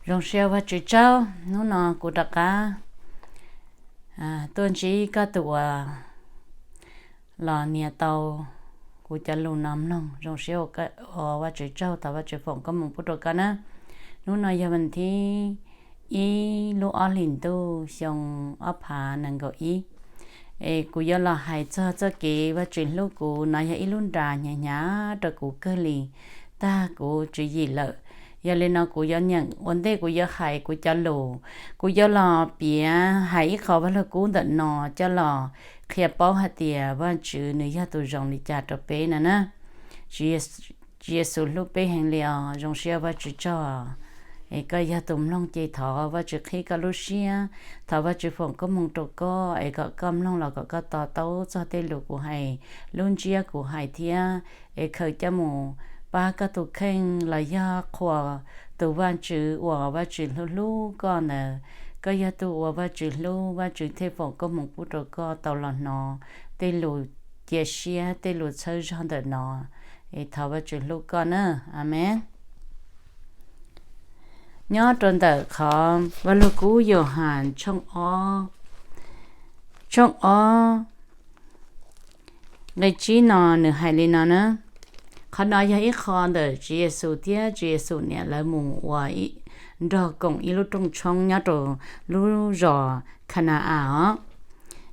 Zoo siab Vajtswv tsaug, hnub no kuv rov qab tuaj ntsib koj tus uas los nias tau kuv cov lus no mloog. Zoo siab ua Vajtswv tsaug, thov Vajtswv foom koob hmoov pub rau koj na. Hnub no yog vas thib ib lub ob hlis ntuj xyoo ob phav nees nkaum ib. Es kuv yuav los hais txog txoj kev Vajtswv hlub kuv no yog ib lub nra hnyav hnyav rau kuv kawg li, tag kuv tswv yim lawm. Yog li no kuv yuav nyeem ua ntej kuv yuav hais kuv cov lus, kuv yuav los piav hais ib qho Vaj Lug Kub ntawm no coj los qhia paub hais tias Vajtswv nws yog tus zoo li cas rau peb no na. Tswv Yexus hlub peb heev li os. Zoo siab Vajtswv tsaug, es koj yog tus mloog ces thov Vajtswv qhib koj lub siab, thov Vajtswv foom koob hmoov rau koj, es kom koj mloog los kom koj to taub txog tej lus kuv hais, lub ntsiab kuv hais thiab, es khaws coj mus pab koj tus kheej los yog qhuas tus Vajtswv uas Vajtswv hlub hlub koj ntawd. Koj yog tus uas Vajtswv hlub, Vajtswv thiaj foom koob hmoov pub rau koj tau los hnov tej lus cia siab, tej lus txhawb zog ntawm no. Es thov Vajtswv hlub koj na. Amees. Nyob rau ntawm qhov Vaj Lug Kub Yauhas tshooj ob, tshooj ob nqe tsib no nws hais li no na. Qhov no yog ib qho ntawm Tswv Yexus thiab Tswv Yexus niam lawv mus ua nrog koom ib lub rooj tshoob nyob rau lub zos Khana-as os.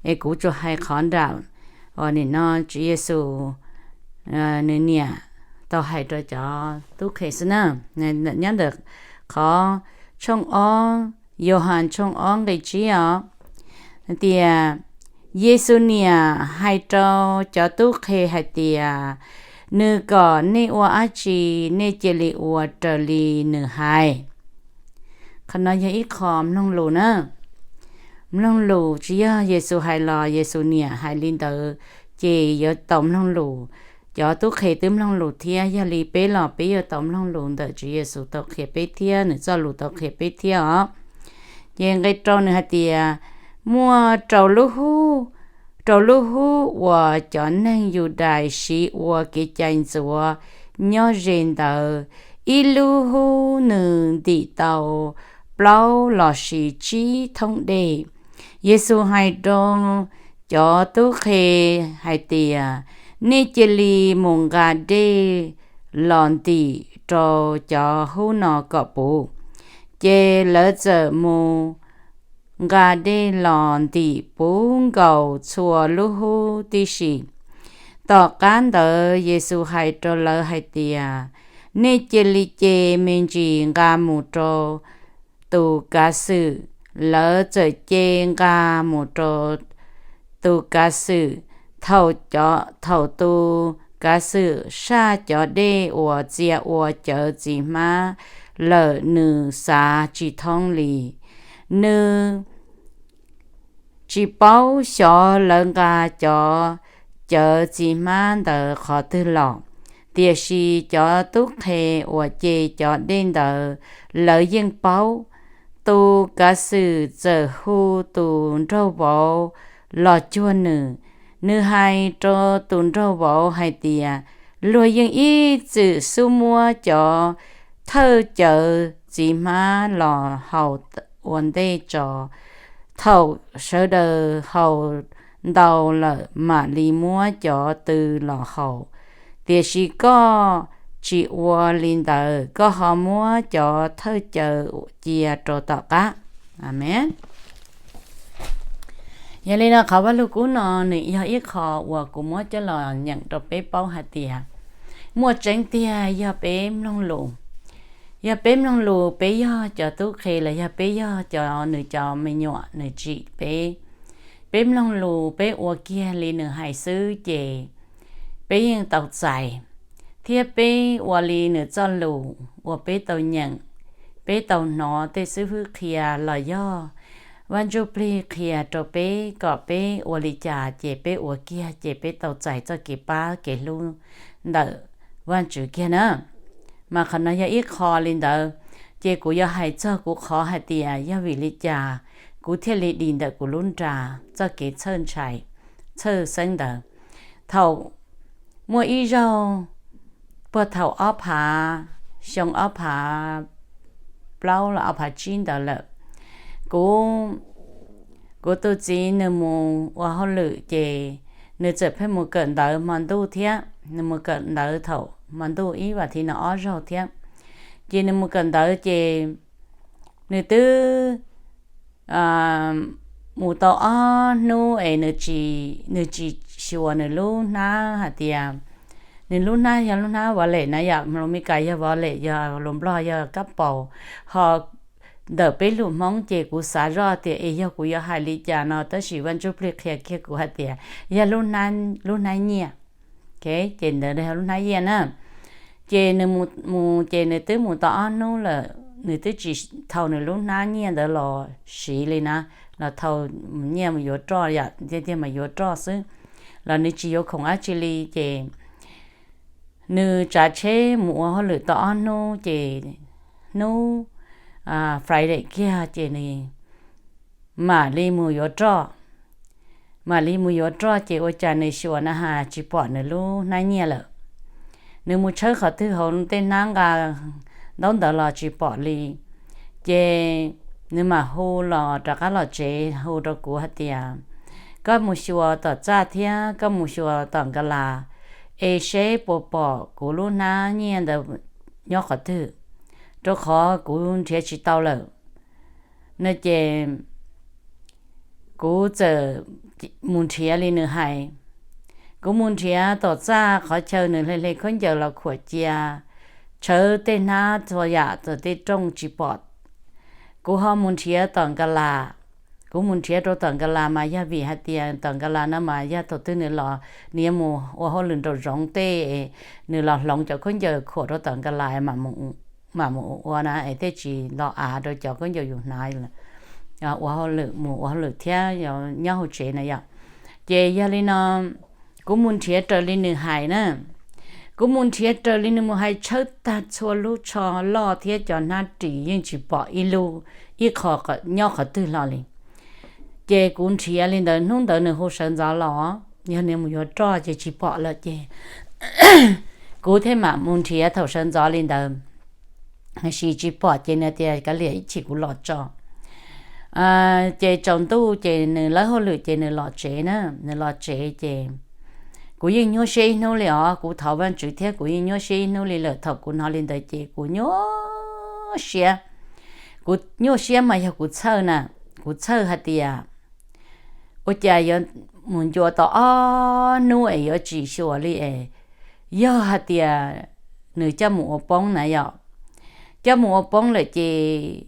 Es kuv tsuas hais qhov nram uas nim no Tswv Yexus nws niam tau hais rau cov tub qhe xwb na. Nyob ntawm qhov tshooj ob, Yauhas tshooj ob nqe tsib os, hais tias, Yexus niam hais rau cov tub qhe hais tias, nws kom nej ua dab tsi, nej cia li ua raws li nws hais. Qhov no yog ib qho mloog lus na. Mloog lus tsis yog Yexus hais los Yexus niam hais li ntawd ces yuav tau mloog lus. Cov tub qhe twb mloog lus thiab, yog li peb los peb yuav tau mloog lus ntawm Tswv Yexus tau qhia peb thiab, nws txoj lus tau qhia peb thiab os. Ces nqe rau nws hais tias, muaj rau lub hub, rau lub hub uas cov neeg Yudais siv ua kev cai ntxuav nyob ze ntawd, ib lub hub nws ntim tau plaub lossis tsib thoob dej. Yexus hais rau cov tub qhe hais tias, nej cia li mus nqa dej los ntim rau cov hub no kom puv. Ces lawv txawm mus nqa dej los ntim puv nkaus txhua lub hub tib si. Tom qab ntawd Yexus hais rau lawv hais tias, nej cia li ce me ntsis nqa mus rau tus kav xwm. Lawv txawm ce nqa mus rau tus kav xwm. Thaum, thaum tus kav xwm saj cov dej uas txia ua cawv txiv hmab lawm, nws xav tsis thoob li. Nws tsis paub xyov lawv nqa cov cawv txiv hmab ntawd qhov twg los, tiam sis cov tub qhe uas ce cov dej ntawd lawv yeej paub. Tus kav xwm txawm hu tus nraug vauv los cuag nws. Nws hais rau tus nraug vauv hais tias, luag yeej ib txwm xub muab cov thawj cawv txiv hmab los haus ua ntej tso. Thaum sawv daws haus ntau lawm mam li muab cov tw los haus. Tiam sis koj tsis ua li ntawd, koj ho muab cov thawj cawv cia rau tom qab. Amees. Yog li no qhov Vaj Lug Kub no nws yog ib qho uas kuv muab coj los nyeem rau peb paub hais tias muaj tseeb tiag yog peb mloog lus. Yog peb mloog lus, peb yog cov tub qhe los yog peb yog cov nws cov me nyuam nws tsim peb, peb mloog lus peb ua kiag li nws hais xwb ces peb yeej tau txais, thiab peb ua li nws txoj lus uas peb tau nyeem, peb tau hnov tej xib fwb qhia los yog Vaj Ntsujplig qhia rau peb kom peb ua li cas ces peb ua kiag ces peb tau txais txoj kev pab kev hlub ntawm Vajtswv kiag na. Mas qhov no yog ib qho li ntawd, ces kuv yuav hais txog kuv qhov hais tias yog vim li cas kuv thiaj li dim ntawm kuv lub nra txoj kev txhawj ntshai, txhawj xeeb ntawd. Thaum muaj ib zaug puag thaum ob phav, xyoo ob phav plaub los ob phav tsib ntawd lawm. Kuv, kuv tus txiv nws mus ua hauj lwm ces nws txawm pheej mus kawm ntawv hmo ntuj thiab, nws mus kawm ntawv thaum hmo ntuj ib vas thiv no ob zaug thiab. Ces nws mus kawm ntawv ces nws twb mus tau ob hnub es nws tsis, nws tsis xyuas nws lub hnab hais tias, nws lub hnab yog lub hnab vov lem na yom, lus Meskas yog vov lem, yog lus Nplog yog kab paus, ho ntawm peb lus Hmoob ces kuv xav zoj tias es yog kuv yuav hais li cas no, tab sis Vaj Ntsuj Plig qhia kiag kuv hais tias yog lub hnab nyiaj. Ces ntawd yog lub hnab nyiaj na. Ces nws mus ces nws twb mus tau ob hnub lawm, nws twb tsis thau nws lub hnab nyiaj ntawd los siv li na, los thau nyiaj mus yuav roj yom, tiag tiag mas yuav roj xwb, los nws tsis yuav khoom dab tsi li. Ces nws tsav tsheb mus ua hauj lwm tau ob hnub ces hnub Friday kiag ces nws mam li mus yuav roj. Mam li mus yuav roj ces ua cas nws xyuas na has tsis pom nws lub hnab nyiaj lawm. Nws mus tshawb qhov twg hauv tej hnab nqa ntaub ntawv los tsis pom li. Ces nws mam hu los rov qab los tsev hu rau kuv hais tias, koj mus xyuas tom txaj thiab koj mus xyuas tom nkas las es seb puas pom kuv lub hnab nyiaj ntawd nyob qhov twg, rau qhov kuv nrhiav tsis tau lawm no. Ces kuv txawm mus nrhiav li nws hais. Kuv mus nrhiav tom txaj qhov chaw nws hle hle khaub ncaws los khuam cia, tshawb tej hnab txhua yam tom tej rooj tsis pom. Kuv ho mus nrhiav tom nkas las. Kuv mus nrhiav rau tom nkas las mas yog vim hais tias tom nkas las no mas yog thaum twg nws los, nws yuav mus ua hauj lwm nraum zoov tej, nws los hloov cov khaub ncaws khuam rau tom nkas las mam mus ua na es thiaj tsis nto av rau cov khaub ncaws yus hnav ua hauj lwm, mus ua hauj lwm thiab nyob hauv tsev na yom. Ces yog li no, kuv mus nrhiav raws li nws hais na. Kuv mus nrhiav raws li nws mus hais, tshawb tag txhua lub tsho loj thiab cov hnab ris yeej tsis pom ib lub, ib qho nyob qhov twg hlo li. Ces kuv nrhiav li ntawd, hnub ntawd nws hu sawv ntxov los, yog nws mus yuav roj ces tsis pom lawm ces kuv thiaj mam mus nrhiav thaum sawv ntxov li ntawd. Tiam sis tsis pom ces nws tias kav liam ib chim kuv los tso. Ces tsaus ntuj ces nws lawb hauj lwm ces nws los tsev na, nws los tsev ces kuv yeej nyuaj siab ib hnub li os. Kuv thov Vajtswv thiab kuv yeej nyuaj siab ib hnub li lawm. Thaum kuv hnov li ntawd ces kuv nyuaj siab. Kuv nyuaj siab mas yog kuv txhawj na, kuv txhawj hais tias ua cas yuav mus ncua tau ob hnub es yuav tsis xyuas li es, yog hais tias nws coj mus ua poob na yom, coj mus ua poob lawm ces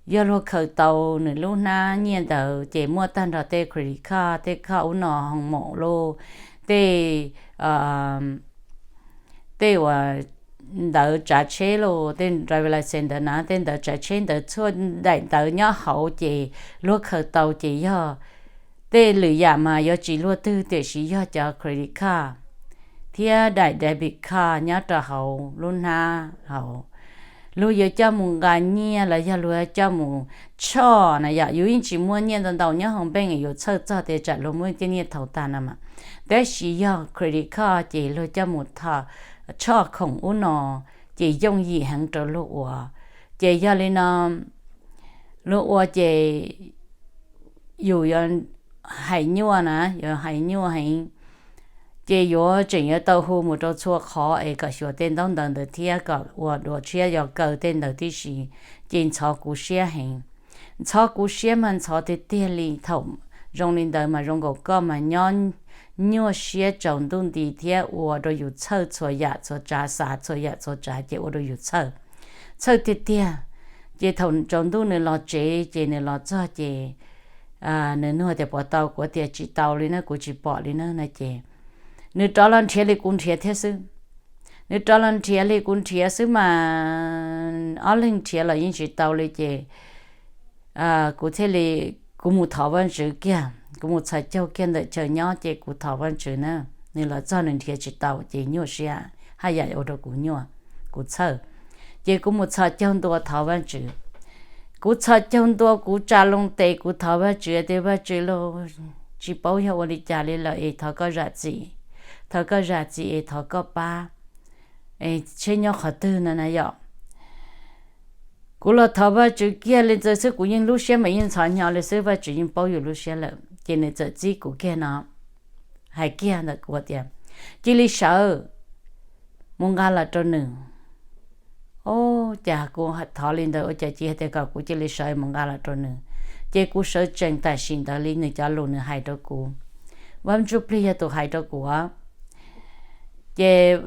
yog luag khaws tau nws lub hnab nyiaj ntawd ces muaj tag nrho tej credit card, tej card ub no, hoo maum lauj, tej tej uas ntawv tsav tsheb lauj, tej driver license ntawd na, tej ntawv tsav tsheb ntawd txhua daim ntawv nyob hauv ces luag khaws tau ces yog tej lwm yam mas yuav tsis luag twg tiam sis yog cov credit card thiab daim debit card nyob rau hauv lub hnab hauv. Luag yuav coj mus nqa nyiaj los yog luag coj mus tshoj na yom, yus yeej tsis muaj nyiaj ntau ntau nyob hauv npeej yuav txhawj txog tias tsam luag muab tej nyiaj thaum tag no mas. Tab sis yog credit card ces luag coj mus tho, tshoj khoom ub no ces yooj yim heev rau luag ua. Ces yog li no, luag ua ces yus yuav hais nyuaj na, yuav hais nyuaj heev. Ces yuav tseem yuav tau hu mus rau txhua qhov es kom xyuas tej ntaub ntawv ntawd thiab kom ua dua tshiab yog kaw tej ntawd tib si. Ces ntxhov kuv siab heev. Ntxhov kuv siab mas ntxhov tiag tiag li. Thaum zoo li ntawd mas zoo nkaus koj mas nyob nyuaj siab tsaus ntuj nti thiab ua rau yus txhawj txhua yam txhua tsav, xav txhua yam txhua tsav ces ua rau yus txhawj, txhawj tiag tiag. Ces thaum tsaus ntuj nws los tsev ces nws los txog ces nws nug tias puas tau, kuv tias tsis tau li na, kuv tsis pom li na no ces nws rov los nrhiav li kuv nrhiav thiab xwb. Nws rov los nrhiav li kuv nrhiav xwb mas ob leeg nrhiav los yeej tsis tau li ces kuv thiaj li, kuv mus thov Vajtswv kiag, kuv mus txhos caug kiag ntawm chaw nyob ces kuv thov Vajtswv na. Nws los txog nws nrhiav tsis tau ces nyuaj siab, haj yam ua rau kuv nyuaj, kuv txhawj. Ces kuv mus txhos caug ntua thov Vajtswv. Kuv txhos caug ntua kuv tsa loo tes kuv thov Vajtswv tias Vajtswv lauj, tsis paub yog ua li cas li lawm es thov koj zam txim, thov koj zam txim es thov koj pab, es seb nyob qhov twg no na yom. Kuv los thov Vajtswv kiag li ntawd xwb, kuv yeej lub siab mas yeej ntxhov hnyo li xwb, Vajtswv yeej paub yus lub siab lawm. Ces nws txawm txib kuv kiag no, hais kiag ntawm kuv tias, cia li sawv mus nqa los rau nws. Ua cas kuv thov li ntawd ua cas cia li hais tias kom kuv cia li sawv mus nqa los rau nws? Ces kuv sawv tsees tam sim ntawd li nws cov lus nws hais rau kuv. Vaj Ntsuj Plig yog tus hais rau kuv. Ces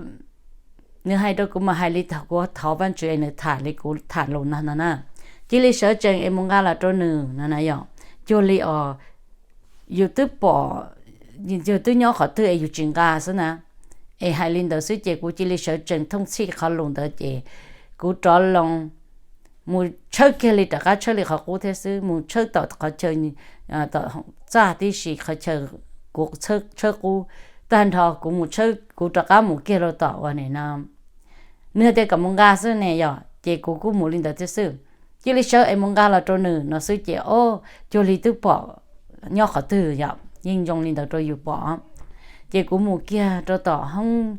nws hais rau kuv mas hais li thaum kuv thov Vajtswv es nws tham li kuv tham lus no no na. Cia li sawv tsees es mus nqa los rau nws no na yom. Cuag li os, yus twb pom, yus twb nyob qhov twg es yus tsis nqa xwb na. Es hais li ntawd xwb ces kuv cia li sawv tsees thooj txhij qhov lus ntawd ces kuv rov loo mus tshawb kiag li, rov qab tshawb li qhov qub thiab xwb, mus tshawb tom qhov chaw, tom txaj tib si qhov chaw kuv tshawb qub tag nrho, kuv mus tshawb, kuv rov qab mus kiag rau tom uas nim no nws hais tias kom mus nqa xwb ne yom, ces kuv kuj mus li ntawd thiab xwb. Cia li sawv es mus nqa los rau nws no xwb ces o, cuag li twb pom nyob qhov twg yom, yeej zoo li ntawd rau yus pom. Ces kuv mus kiag rau tom hoob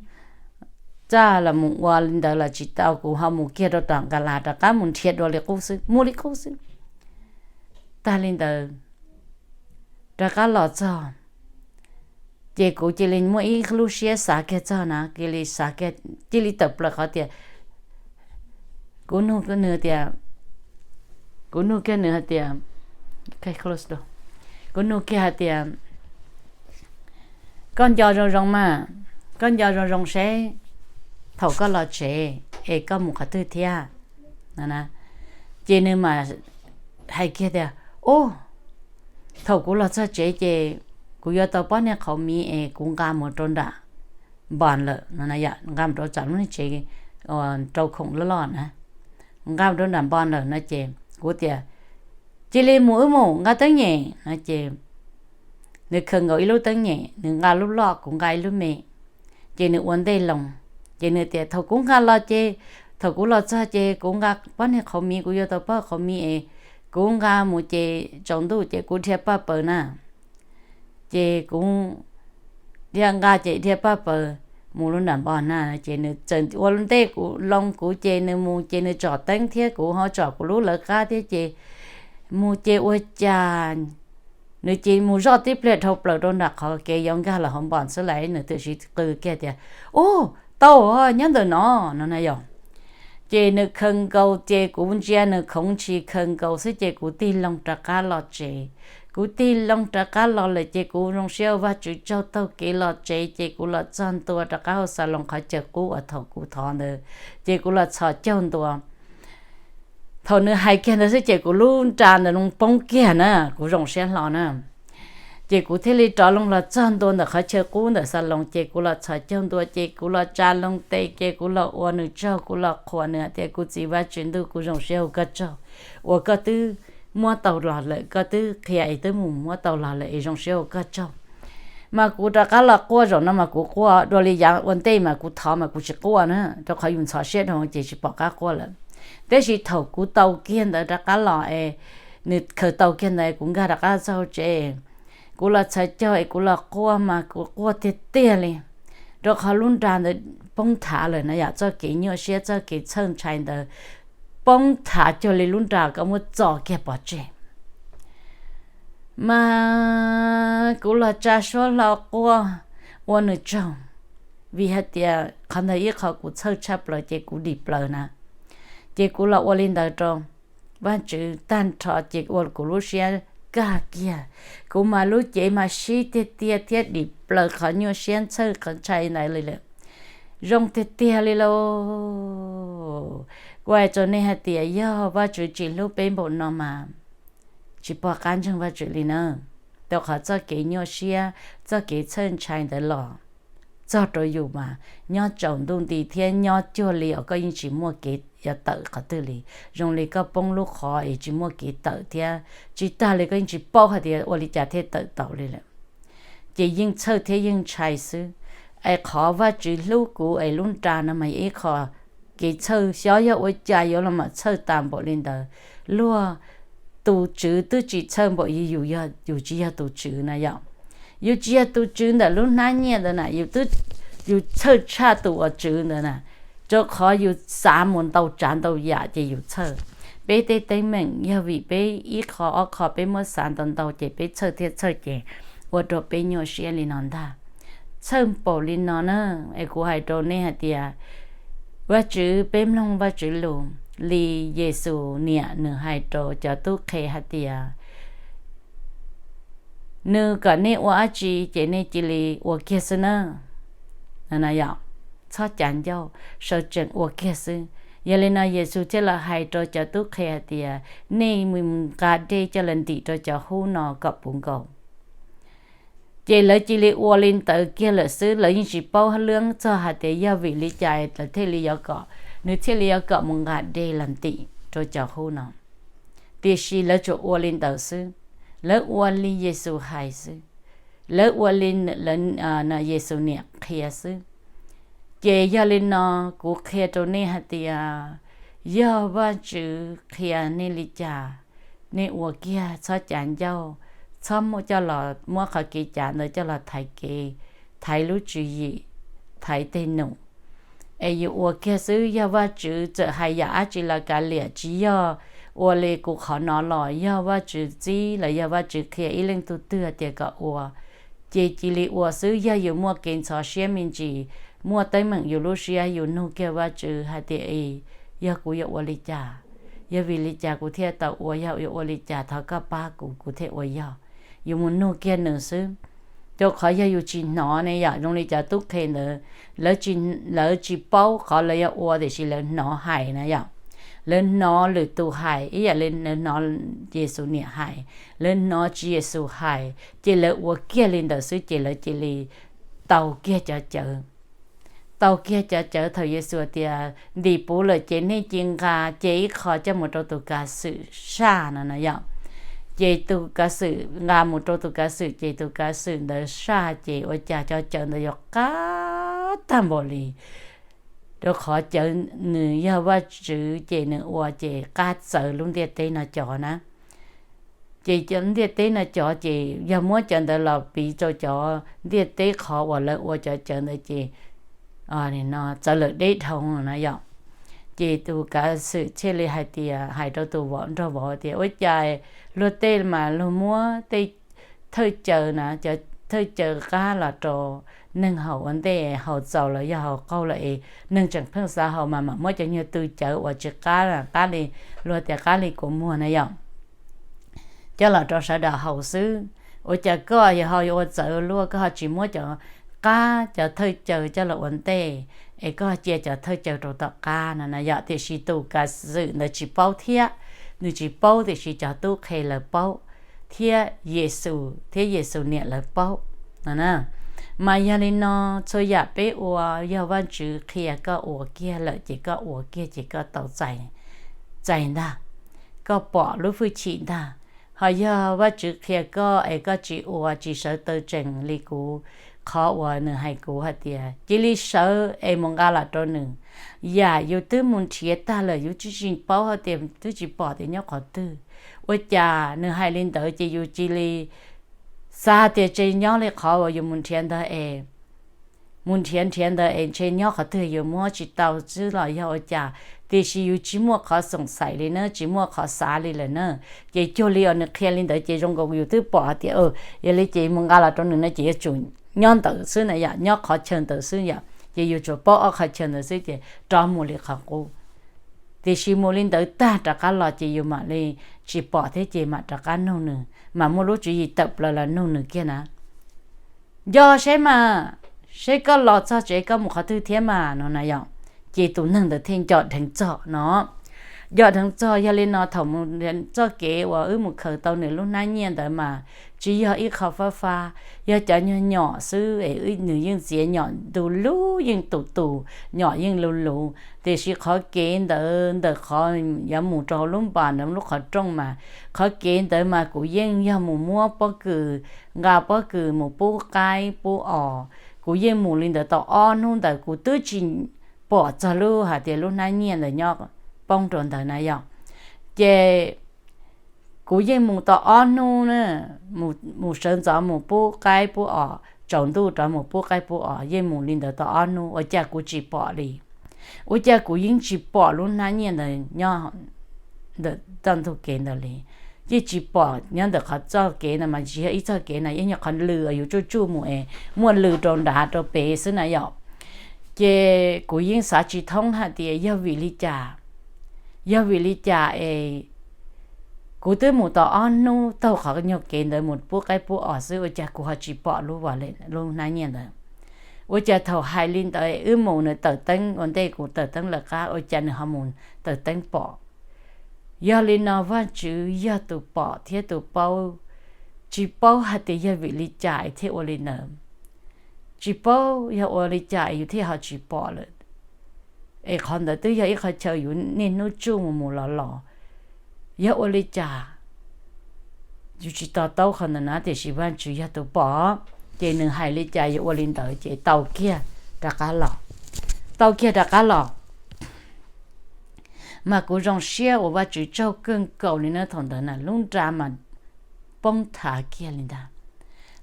txaj los mus ua li ntawd los tsis tau, kuv ho mus kiag rau tom nkas las rov qab mus nrhiav dua li qub xwb, mus li qub xwb. Tag li ntawd, rov qab los txog, ces kuv cia li muaj ib lub siab xav kiag txog na, cia li xav, cia li tawm plaws qhov tias, kuv nug nws tias, kuv nug kiag nws hais tias, kuv nug kiag hais tias, koj nco zoo zoo mas, koj nco zoo zoo seb thaum koj los tsev es koj mus qhov twg thiab? Ces nws mas hais kiag tias, ub, thaum kuv los txog tsev ces kuv yuav tau pob niag qhauv miv es kuv nqa mus rau nram npas lawm no, nqa mus rau tsam lub niag tsev rau khoom loj loj na, nqa mus rau nram npas lawm no ces kuv tias, cia li mus wb mus nqa teeb nyem no ces nws khaws nkaus ib lub teeb nyem, nws nqa lub loj kuv nqa ib lub me. Ces nws ua ntej loo, ces nws tias thaum kuv nqa los ces, thaum kuv los txog ces kuv nqa pob niag qhauv miv, kuv yuav tau pob qhauv miv es kuv nqa mus ces tsaus ntuj ces kuv dhia paj paws na. Ces kuv dhia nqa ces dhia paj paws mus lub nram npas na, ces nws txawm ua ntej kuv loo, kuv ces nws mus ces nws tsom teeb thiab kuv ho tsom kuv lub lawv qab thiab ces mus ces ua cas nws ces mus zoj tib pliag dhau plaws rau nram qhov kev yuav nkag los hauv npas xwb las, nws twb siv qw kiag tias, ub, tau, nyob ntawm no no na yom. Ces nws khaws nkaus ces kuv ntsia nws khoov ntshis khaws nkaus xwb ces kuv tig loo rov qab los tsev. Kuv tig loo rov qab los lawm ces kuv zoo siab ua Vajtswv tsaug, taug kev los tsev ces kuv los txog ntua rov qab hauv xas loos qhov chaw qub uas thaum kuv thov ntawd, ces kuv los txhos caug ntua. Thaum nws hais kiag ntawd xwb ces kuv lub nra ntawd poob kiag na, kuv zoo siab hlo na. Ces kuv thiaj li rov loo los txog ntua ntawm qhov chaw qub ntawm xas loos ces kuv los txhos caug ntua ces kuv los tsa loo tes ces kuv los ua nws tsaug, kuv los qhuas nws hais tias kuv txiv Vajtswv ntuj, kuv zoo siab ua koj tsaug uas koj twb muab tau los lawm, koj twb qhia es twb mus muab tau los lawm es zoo siab ua koj tsaug. Mas kuv rov qab los quaj zaum no mas kuv quaj dua li yav ua ntej mas kuv thov mas kuv tsis quaj na, rau qhov yus ntxhov siab dhau ces tsis pom qab quaj lawm. Tab sis thaum kuv tau kiag ntawd rov qab los es nws khaws tau kiag ntawd kuv nkag rov qab txog tsev, kuv los txhos caug es kuv los quaj mas kuv quaj tiag tiag li, rau qhov lub nra ntawd poob thav lawm na yom, txoj kev nyuaj siab txoj kev txhawj ntshai ntawd poob thav cuag li lub nra koj muab txo kiag pov tseg. Mas kuv los tsa suab hlo quaj ua nws tsaug, vim hais tias qhov ntawd ib qho kuv txhawj tshaj plaws ces kuv dim plaws na. Ces kuv los ua li ntawd rau Vajtswv tag nrho ces ua kuv lub siab kaj kiag. Kuv mas lub cev mas sib tiag tiag thiab dim plaws qhov nyuaj siab txhawj qhov ntshai ntawd li lawm. Zoo tiag tiag li lauj. Kuv hais rau nej hais tias yog Vajtswv tsis hlub peb npaum no mas tsis pom qab ntseeg Vajtswv li na. Rau qhov txoj kev nyuaj siab, txoj kev txhawj ntshai ntawd los txog rau yus mas nyob tsaus ntuj nti thiab nyob cuag li os koj yeej tsis muaj kev yuav tawm qhov twg li. Zoo li koj poob lub qhov es tsis muaj kev tawm thiab tsis tag li koj yeej tsis paub hais tias ua li cas thiaj tawm tau li lawm. Ces yeej txhawj thiab yeej ntshai xwb. Es qhov Vajtswv hlub kuv es lub nra no mas yog ib qho kev txhawj xyov yog ua cas yuav los mam txhawj tas npaum li ntawd. Luag tus tswv twb tsis txhawj npaum yus, yus tsis yog tus tswv na yom. Yus tsis yog tus tswv ntawm lub hnab nyiaj ntawd na, yus twb, yus txhawj tshaj tus uas tswv ntawd na, rau qhov yus xav mus ntau tsav ntau yam ces yus txhawj. Peb tej teeb meem yog vim peb ib qho ob qho peb muab xav ntau ntau ces peb txhawj thiab txhawj ces ua rau peb nyuaj siab li no ntag. Txhawj npaum li no na, es kuv hais rau nej hais tias, Vajtswv, peb mloog Vajtswv lus li Yexus niam nws hais rau cov tub qhe hais tias, nws kom nej ua dab tsi ces nej cia li ua kiag xwb na. Txhob cav ncauj, sawv tsees ua kiag xwb. Yog li no Yexus thiaj los hais rau cov tub qhe hais tias, nej mus nqa dej coj los ntim rau cov hub no kom puv nkaus. Ces lawv cia li ua li ntawd kiag lawm xwb, lawv yeej tsis paub lwb txog hais tias yog vim li cas lawv thiaj li yuav kom, nws thiaj li yuav kom mus nqa dej los ntim rau cov hub no. Tiam sis lawv tsuas ua li ntawd xwb, lawv ua li Yexus hais xwb, lawv ua li Yexus niam qhia xwb. Ces yog li no kuv qhia rau nej hais tias, yog Vajtswv qhia nej li cas, nej ua kiag, txhob cav ncauj, txhob muab coj los muab qhov kev cav ntawd coj los thaiv kev, thaiv lub tswv yim, thaiv tej num. Es yus ua kiag xwb, yog Vajtswv txawm hais yam dab tsi los kav liam, tsis yog ua li kuv qhov no los yog Vajtswv txib los yog Vajtswv qhia ib leej tug twg tias kom ua, ces cia li ua xwb. Yog yus muaj kev ntxhov siab me ntsis, muaj teeb meem yus lub siab, yus nug kiag Vajtswv hais tias, yog kuv yuav ua li cas? Yog vim li cas kuv thiaj tau ua? Yog yuav ua li cas thov koj pab kuv, kuv thiaj ua yog. Yus mus nug kiag nws xwb. Rau qhov yog yus tsis hnov ne yom, zoo li cov tub qhe ntawd, lawv tsis paub qhov lawv yuav ua tiam sis lawv hnov hais na yom. Lawv hnov lwm tus hais ib yam li lawv hnov Yexus niam hais, lawv hnov Tswv Yexus hais, ces lawv ua kiag li ntawd xwb ces lawv cia li tau kiag cov cawv. Tau kiag cov cawv thaum Yexus tias ntim puv lawm ces nej cia nqa, ces ib qho coj mus rau tus kav xwm saj no na yom. Ces tus kav xwm nqa mus rau tus kav xwm ces tus kav xwm ntawd saj ces ua cas cov cawv ntawd yuav qab tag npaum li. Rau qhov cawv nws yog Vajtswv ces nws ua ces qab txawv lub ntiaj teb no cov na. Ces cov ntiaj teb no cov ces yog muab cov ntawd los piv rau cov ntiaj teb qhov uas lawv ua cov cawv ntawd ces txawv lawm deb dhau na yom. Ces tus kav xwm thiaj li hais tias, hais rau tus vauv nraug vauv tias ua cas luag tej mas luag muab tej thawj cawv na, cov thawj cawv qab los rau neeg haus ua ntej, haus txaus los yog haus qaug lawm es neeg tseem pheej xav haus mas mam muab cov nyuag tw cawv uas tsis qab, qab li, luag tias qab li kua muag na yom, coj los rau sawv daws haus xwb. Ua cas koj yog ho yuav ua txawv luaj, koj ho tsis muab cov qab, cov thawj cawv coj los ua ntej, es koj cia cov thawj cawv rau tom qab no na yom. Tiam sis tus kav xwm ntawd tsis paub thiab, nws tsis paub tiam sis cov tub qhe lawv paub, thiab Yexus thiab Yexus niam lawv paub no na. Mas yog li no, txhua yam peb ua yog Vajtswv qhia koj ua kiag lawm ces koj ua kiag ces koj tau txais ntag, koj pom lub hwj chim ntag. Ho yog Vajtswv qhia koj es koj tsis ua, tsis sawv taw tsees li kuv, qhov uas nws hais kuv hais tias cia li sawv es mus nqa los rau nws. Yam yus twb mus nrhiav tag lawm yus twb tsis paub hais tias, twb tsis pom tias nyob qhov twg. Ua cas nws hais li ntawd ces yus cia li xav tias ntshe nyob li qhov uas yus mus nrhiav ntawd es, mus nrhiav nrhiav ntawd es ntshe nyob qhov twg yus muab tsis tau xwb los yog ua cas. Tiam sis yus tsis muaj qhov xoom xaim li na, tsis muaj qhov xav li lawm na. Ces cuag li uas nws qhia li ntawd ces zoo nkaus yus twb pom hais tias, yog li ces mus nqa los rau nws no ces yuav tsum nyob ntawd xwb na yom, nyob qhov chaw ntawd xwb yom, ces yus tsuas paub ob qhov chaw ntawd xwb ces rov mus li qhov qub. Tiam sis mus li ntawd tag rov qab los ces yus mam li tsis pom thiab ces mam rov qab nug nws, mam muaj lub tswv yim tawm plaws los nug nws kiag na. Nco seb mas, seb koj los txog tsev koj mus qhov twg thiab mas no na yom. Ces tus neeg ntawd thiaj nco dheev txog no. Nco dheev txog, yog li no thaum mus txoj kev uas wb mus khaws tau nws lub hnab nyiaj ntawd mas tsis yog ib qho fab fab, yog cov nyuag nyom xwb es nws yeej txiav nyom ntu lub yeej tus tus, nyom yeej luv luv, tiam sis qhov kev ntawd ntawm qhov yuav mus rau lub npas ntawd lub qhov rooj mas, qhov kev ntawd mas kuv yeej yog mus muab pob kws, nqa pob kws mus pub qaib pub os, kuv yeej mus li ntawd tau ob hnub ntawd kuv twb tsis pom txog lub hais tias lub hnab nyiaj ntawd nyob poob rau ntawd na yom. Ces kuv yeej mus tau ob hnub na, mus sawv ntxov mus pub qaib pub os, tsaus ntuj rov mus pub qaib pub os, yeej mus li ntawd tau ob hnub ua cas kuv tsis pom li. Ua cas kuv yeej tsis pom lub hnab nyiaj ntawd nyob ntawm txoj ntug kev ntawd li. Yeej tsis pom nyob ntawm qhov txoj kev ntawd mas tsis yog ib txoj kev na, yeej yog qhov lws uas yus tsuj tsuj mus es muaj lws rau nrad rau pem xwb na yom. Ces kuv yeej xav tsis thoob hais tias yog vim li cas, yog vim li cas es kuv twb mus tau ob hnub taug qhov nyuag kev ntawd mus pub qaib pub os xwb ua cas kuv ho tsis pom lub, lub hnab nyiaj ntawd. Ua cas thaum hais li ntawd wb mus nws tawm teeb ua ntej kuv tawm teeb lawv qab ua cas nws ho mus tawm teeb pom. Yog li no Vajtswv yog tus pom thiab tus paub, tsis paub hais tias yog vim li cas es thiaj ua li ntawd. Tsis paub yog ua li cas es yus thiaj ho tsis pom lawm. Es qhov ntawd twb yog ib qhov chaw yus niaj hnub tsuj mus mus los los. Yog ua li cas yus tsis to taub qhov ntawd na, tiam sis Vajtswv yog tus pom, ces nws hais li cas yuav ua li ntawd ces tau kiag rov qab los. Tau kiag rov qab los. Mas kuv zoo siab uas Vajtswv tsaug kawg nkaus li na, thaum ntawd na lub nra mas poob thav kiag li ntag.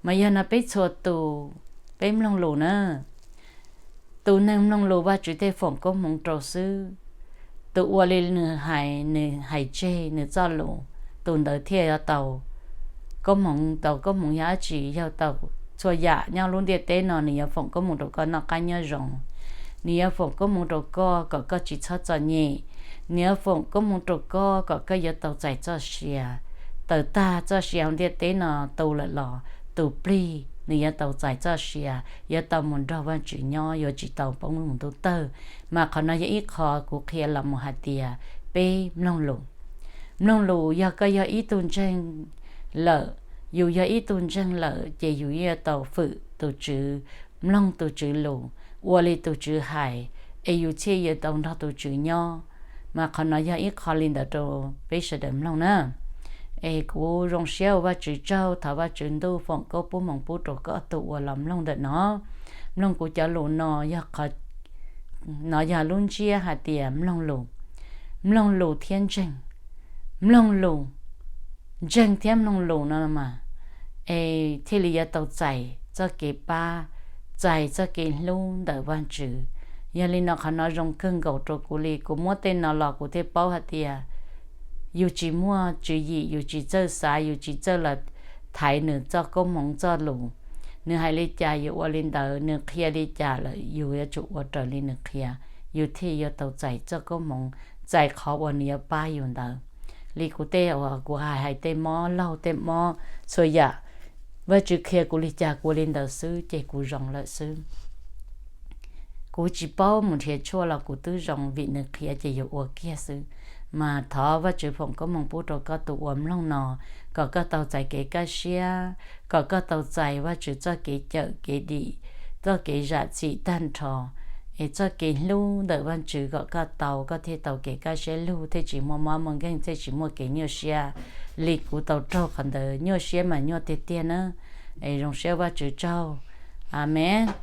Mas yog no peb txhua tus, peb mloog lus na, tus neeg mloog lus Vajtswv thiaj foom koob hmoov rau xwb. Tus ua li nws hais, nws hais tseg nws txoj lus, tus ntawd thiaj yuav tau koob hmoov. Tau koob hmoov yog dab tsi? Yog tau txhua yam nyob lub ntiaj teb no nws yuav foom koob hmoov rau koj noj qab nyob zoo, nws yuav foom koob hmoov rau koj kom koj tsis txhob txom nyem, nws yuav foom koob hmoov rau koj kom koj yuav tau txais txoj sia. Tawm tag txoj sia hauv ntiaj teb no tu lawm los tus plig nws yuav tau txais txoj sia, yuav tau mus nrog Vajtswv nyob, yuav tsis tau poob mus ntuj tawg. Mas qhov no yog ib qho kuv qhia los mus hais tias peb mloog lus. Mloog lus, yog koj yog ib tug ntseeg lawm, yus yog ib tug ntseeg lawm ces yus yuav tau fwm tus Tswv, mloog tus Tswv lus, ua li tus Tswv hais, es yus thiaj yuav tau nrog tus Tswv nyob. Mas qhov no yog ib qho li ntawd rau peb sawv daws mloog na. Es kuv zoo siab ua Vajtswv tsaug, thov Vajtswv ntuj foom koob pub hmoov pub rau koj tus uas los mloog ntawm no. Mloog kuv cov lus no, no yog lub ntsiab hais tias mloog lus, mloog lus thiab ntseeg, mloog lus, ntseeg thiab mloog lus no mas, es thiaj li yuav tau txais txoj kev pab, txais txoj kev hlub ntawm Vajtswv. Yog li no qhov no zoo kawg nkaus rau kuv li, kuv muab tej no los kuv thiaj paub hais tias yus tsis muaj tswv yim, yus tsis txawj xav, yus tsis txawj los thaiv nws txoj koob hmoov txoj lus. Nws hais li cas yus ua li ntawd, nws qhia li cas lawm yus yuav tsum ua raws li nws qhia, yus thiaj yuav tau txais txoj koob hmoov, txais qhov uas nws yuav pab yus ntawd. Li kuv tej uas kuv hais, hais tej mob laug tej mob txhua yam, Vajtswv qhia kuv li cas kuv ua li ntawd xwb ces kuv zoo lawm xwb. Kuv tsis paub mus nrhiav tshuaj los kuv twb zoo, vim nws qhia ces yus ua kiag xwb. Mas thov Vajtswv foom koob hmoov pub rau koj tus uas mloog no, kom koj tau txais kev kaj siab, kom koj tau txais Vajtswv txoj kev cawm kev dim, txoj kev zam txim tag nrho, es txoj kev hlub ntawm Vajtswv kom koj tau, koj thiaj tau kev kaj siab lug, thiaj tsis muaj mob muaj nkeeg, thiaj tsis muaj kev nyuaj siab li kuv tau raug qhov ntawd. Nyuaj siab mas nyuaj tiag tiag na. Es zoo siab, Vajtswv tsaug. Amees.